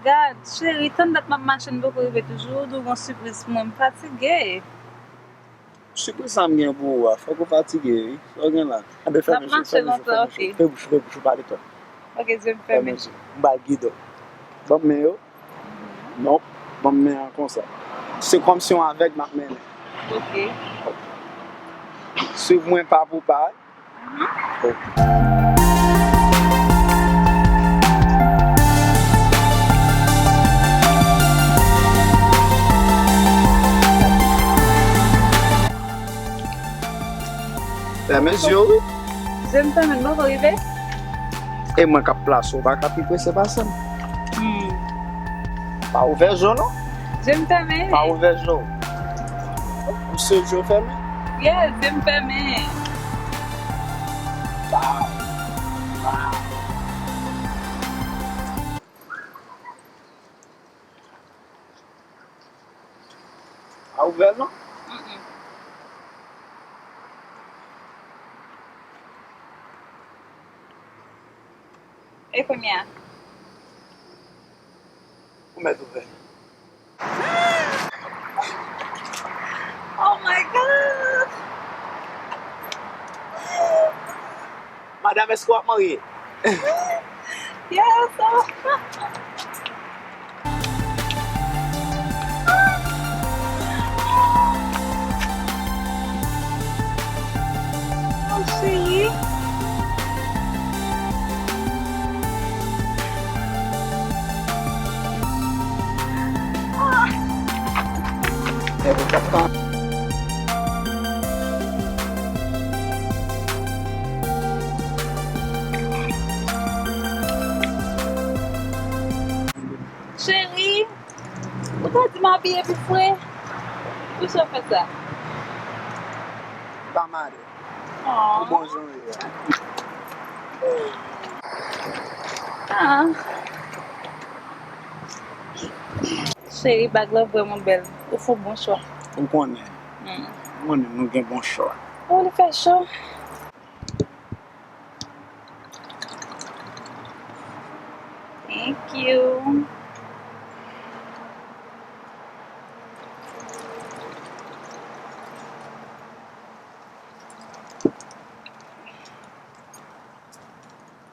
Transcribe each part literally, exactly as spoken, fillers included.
Gad, cheri, tann dat m ap mache, m poko rive toujou, ou di w gon sipriz pou mwen, m fatige. Sipriz sa m gen pou ou a, fòk ou fatige, wi. Sa w gen la? Anben, fèmen je, fèmen je, fèmen je. Fè bouch ou, fè bouch ou, pale twòp. Ok, je m fèmen. Fèmen je. M ba l gidon. Ban m men yo. Non, ban m men an konsa. Se kòmsi yon avèg m ap mennen. Ok. Swiv mwen pa pou pa. Fèmen zye w, wi. Je m fèmen, m poko rive. E mwen k ap plase w, pa ka pi prese pase m. Hmm. Pa ouvè je w non. Je m fèmen. Pa ouvè je w. Ou se je w fèmen? Yes, je m fèmen. Wow. Wow. Pa ouvè l non. Mm-mm. E kounye a? Ou mèt ouvè. Oh my God! Madam, èske w ap marye? Yes! Oh, cheri. Ah. Cheri, ou ta di m abiye pi fre. Poukisa w fè sa? M pa mare. Oh. Ou bon jan w ye a. Ah. Cheri, bag la vrèman bèl. Ou fè yon bon chwa. Ou konnen. Hmm. Ou konnen nou gen bon chwa. Oh, li fè cho. Thank you.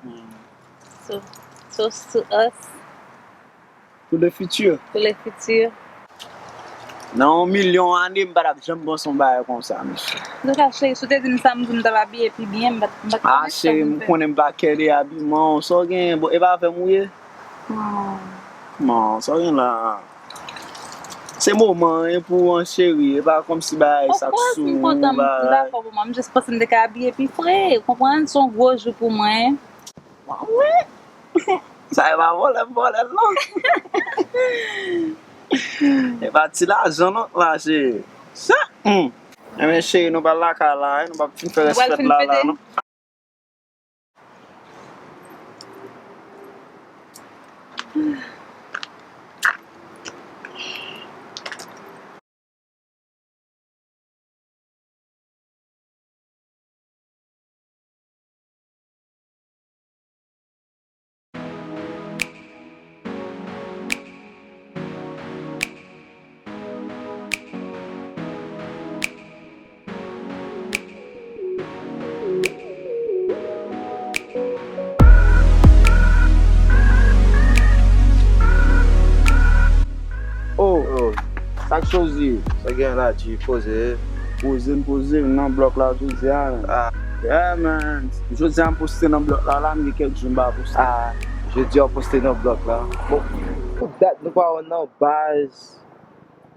Hmm. So, toast to us. Pour le futur. Pour le futur. Nan yon milyon ane, m pa t ap janm panse yon bagay konsa, mesye. Antouka, cheri, si w te di m sa, m di w m t ap abiye pi byen, m pa t, m pa t konnen sa. Ah, cheri, m konnen m pa kè de abiman w. Sa w genyen? Bon, e pa avè m ou ye? Non. Non, sa w gen la? Se moman an, e pou an, cheri. E pa kòmsi bagay sa k sou ou, bagay. Of course, m kontan, m dakò pou mwen. M jis panse m te ka abiye pi fre, ou konprann? Se yon gwo jou pou mwen. Mwen, sa e pa vòlè m vòlè l non. E pa ti lajan non la, cheri. Sa, hmm. Enben, cheri, nou pral lakay la, wi. Nou p ap fin fè rès fèt la, la, non. Oh, oh, sa k Chozi? Sa gen la, G, poze. Poze m, poze m nan blòk la jodi a, man. Ah. Yeah, man. Jodi a m poste nan blòk la, la, m gen kèk jou m pa poste. Ah, jodi a w poste nan blòk la. Bon, pou dat nou pa wè nan baz.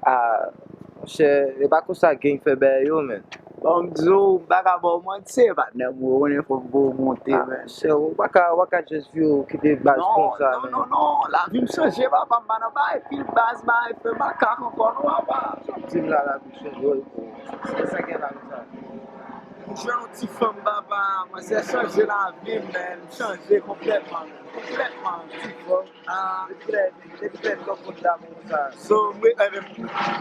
Ah, monchè, e pa konsa gang fè bagay yo, men. Bon, m di w, m pa ka ba w manti, patnè m, ou konnen fòk m ba w monte, men. Ah, monchè, ou pa ka, ou pa ka just vin kite baz konsa, men. Non, non, non, non, lavi m chanje, papa, m pa nan bagay pil baz, bagay fè makak ankò, non, papa. Sa w di m la, lavi w chanje, wi, bro. Sa, sa gen la konsa? M jwenn yon ti fanm, papa, mwen se chanje lavi m, men, m chanje konplètman, konplètman, ti fanm. Ah. Depi lè, depi lè m t ap konn damou sa. So, mwen, eh,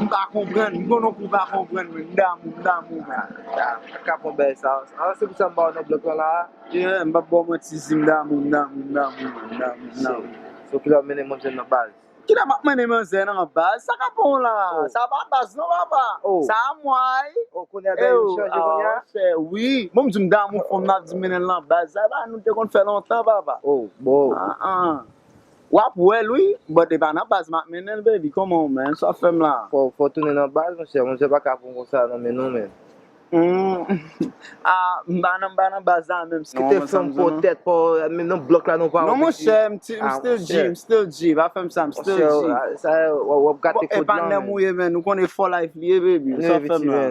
m pa konprann. M konnen w pa konprann, men m damou, m damou, men. Ah, ah, m pa ka pran bagay sa. Ah, se pou sa m ba w nan blòk lan la. Yeah, m p ap ba w manti, di m damou, m damou, m damou, m damou, m damou. Kilè w ap mennen manzè nan baz? Kilè m ap mennen manzè nan baz? Sa k ap bon la? Oh. Sa pa baz non, papa. Oh. Sa a mwa wi. Oh, kounye a bagay yo chanje kounye a? Chè, wi. Bon, m di m damou fanm nan, ap di m mennen l nan baz. Sa e bagay nou te konn fè lontan, papa. Oh, bon. Ah, ah. W ap wè l wi, but e pa nan baz m ap mennen l, baby. Kòman w menm? Sa w ap fè m la? Fò, fò w tounen nan baz, monchè. Manzè pa ka pran konsa nan men nou, men. Hmm. Ah, m pa nan, m pa nan baz la menm. Kite fanm pòtèt pa w, menm nan blòk la nou pa. Non, monchè, m ti, m still G, m still G. Pa fè m sa, m still G. Sa, w ap gate kòd lan, men. Bon, e pa nèm ou ye, men. Nou konnen fò life li ye, baby. Sa w ap fè m la?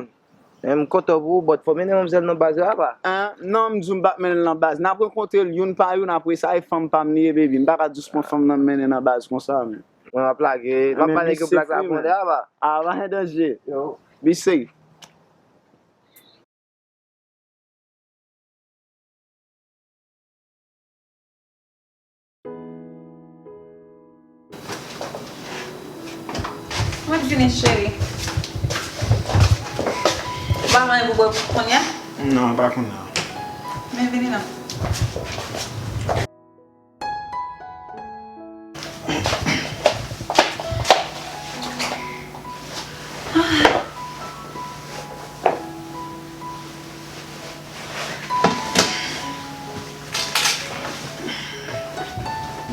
Em, m kontan pou ou, but fò mennen manmzèl nan baz la, papa. Hein? Non, m di w m p ap mennen l nan baz. N ap rankontre l youn pa youn, apre sa, e fanm pa m li ye, baby. M pa ka jis pran fanm nan m mennen nan baz konsa, men. Mwen, m ap lage, m ap pale gen blak la kounye a, papa. Ah, pa gen danje. Yo. Be safe. Mwen vini, cheri. Ou pa gen anyen pou bwè kounye a? Non, pa kounye a. Men vini non.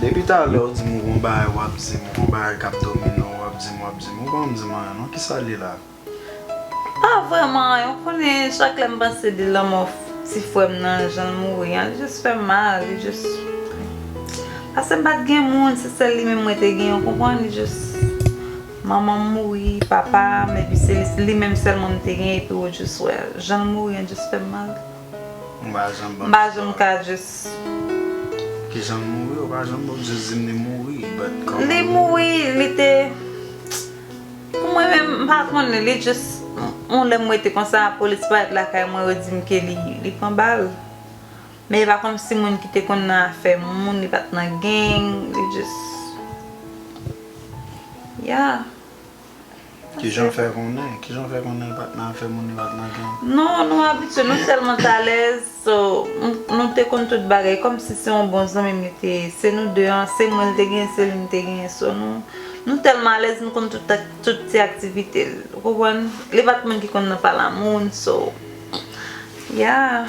Depi talè w di m ou gon bagay w ap di m, ou gon bagay k ap domine w, w ap di m, w ap di m, ou pa janm di m anyen non, kisa l ye la? Pa vrèman, ou konnen, chak lè m panse de lanmò ti frè m nan, jan l mouri an, li jis fè m mal, li jis, paske m pa t gen moun, se sèl li menm mwen te gen, ou konprann, li jis, manman m mouri, papa m, epi se li, li menm sèlman m te gen, epi ou jis wè, jan l mouri an jis fè m mal. M pa janm ban m pa janm ka jis. Kijan l mouri, ou pa janm ban m jis di m li mouri, but kòman li mouri, li te Pou mwen menm, m pa konnen, li jis, yon lè m rete konsa, polis parèt lakay mwen, yo di m ke li, li pran bal. Men e pa kòmsi moun ki te konn nan afè moun, li pa t nan gang, li jis, yeah. Kijan w fè konnen? Kijan w fè konnen li pa t nan afè moun, li pa t nan gang? Non, nou abitye, nou tèlman t alèz. So, m, nou te konn tout bagay, kòmsi se yon bon zanmi m li te ye. Se nou de an, se mwen li te genyen, se li m te genyen. So, nou, nou tèlman alèz, nou konn tout, ak- tout ti aktivite l. Ou konprann? Li pa t moun ki konn nan pale a moun, so, yeah.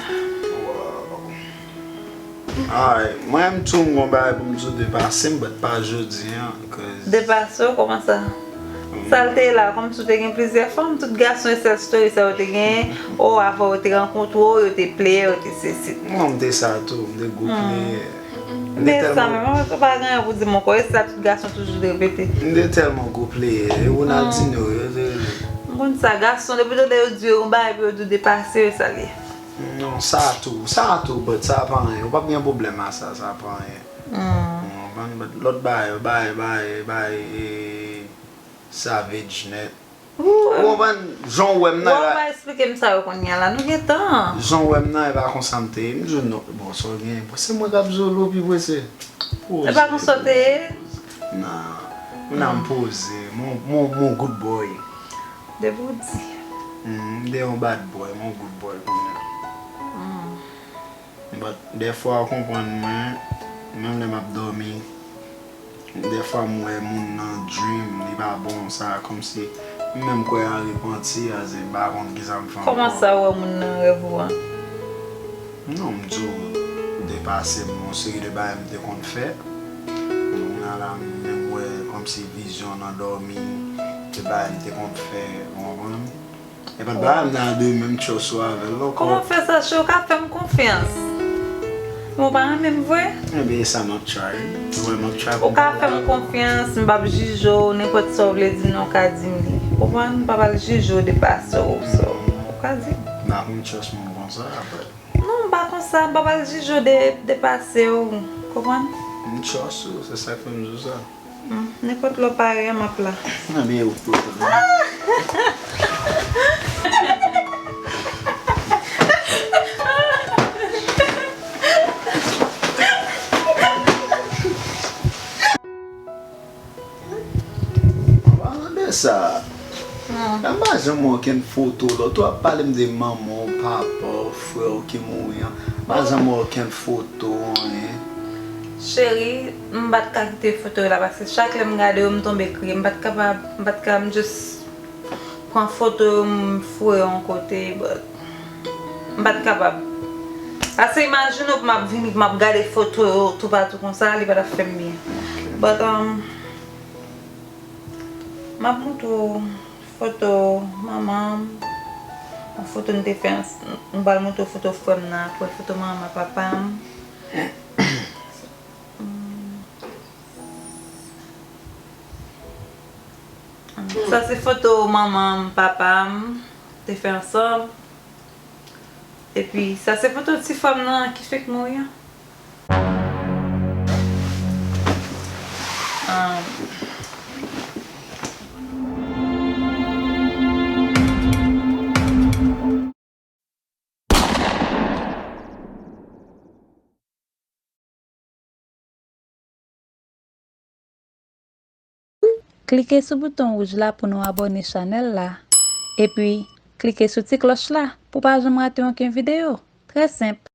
Alright, mwen menm tou m gon bagay pou m di w depase m, but pa jodi an, cause Depase w? Kòman sa? Sa l te ye la, kòmsi w te gen plizyè fanm, tout gason e sèl story sa yo te genyen, o, avan yo te rankontre w, yo te player, yo te sesi. Mwen, m te sa tou, m te gwo player. M te Men sa tèlman menm, an, ou pa gen anyen pou di m ankò, e sa tout gason toujou repete. M te tèlman gwo player, e Ronaldinho, yo te rele. M konn sa, gason, depi yo tande yo di yo yon bagay, epi yo di w depase, e sa l ye. Non, sa tou, sa tou, but sa pa anyen. Ou p ap gen pwoblèm a sa, sa pa anyen. Ou konprann? But lòt bagay, bagay, bagay, bagay, e, savage nèt. Ou konprann? Jan w wè m nan, Wè w pa eksplike m sa yo kounye a la, nou gen tan. Jan w wè m nan, e pa konsa m te ye. M di w non, bon, sa w gen, se mwen k ap di w lo pi prese. E pa konsa w te ye? Nan, m nan m poze, mon, mon, mon good boy. Depi w di. Mm, m te yon bad boy, m yon good boy kounye a. But dèfwa w konprann mwen, menm lè m ap dòmi, dèfwa m wè moun nan dream, li pa bon, sa kòmsi m menm kwè an repanti, aze m pa konn kisa m fè ankò. Kòman sa w wè moun nan rèv ou an? Non, m di w, depase m, yon seri de bagay m te konn fè. Kounye a la, m menm wè kòmsi vizyon nan dòmi, de bagay m te konn fè, ou konprann? E pa t bagay m nan de menm trust ou avè l ankò. Kòman w fè sa, chè? Ou ka fè m konfyans. Men w pa renmen m vre? Ebyen, e sa m ap try. Ou wè m ap try pou m. Ou ka fè m konfyans, m p ap jije w, nenpòt sa w vle di m nan, ou ka di m li. Ou konprann? M p ap al jije w depase w, so, ou ka di m. M pa konn trust moun konsa, apre. Non, m pa konsa, m p ap al jije w de, depase w, konprann? M trust ou, se sa k fè m di w sa. Hmm, nenpòt lè w pare a, m ap la. Nan men yo pwoblèm. Palan de sa. Hmm. M pa janm wè okenn foto lòt. Ou ap pale m de manman w, papa w, frè w ki mouri an. M pa janm wè okenn foto, anyen. Cheri, m pa t ka kite foto yo la, paske chak lè m gade yo, m tonbe kriye. M pa t kapab, m pa t ka, m just pran foto yo, m foure yon kote, but m pa t kapab. Ase imajine w pou m ap vini, pou m ap gade foto yo toupatou konsa, li pa t ap fè m byen. But, um, m ap montre w foto manman m, yon foto n te fè ans-, m pral montre w foto frè m nan apre, foto manman papa m. Sa se foto manman m, papa m te fè ansanm. Epi, sa se foto ti frè m nan ki fèk mouri an. Ah. Klike sou bouton wouj la pou nou abòne chanèl la. Epi, klike sou ti klòch la pou pa janm rate okenn videyo. Trè senp.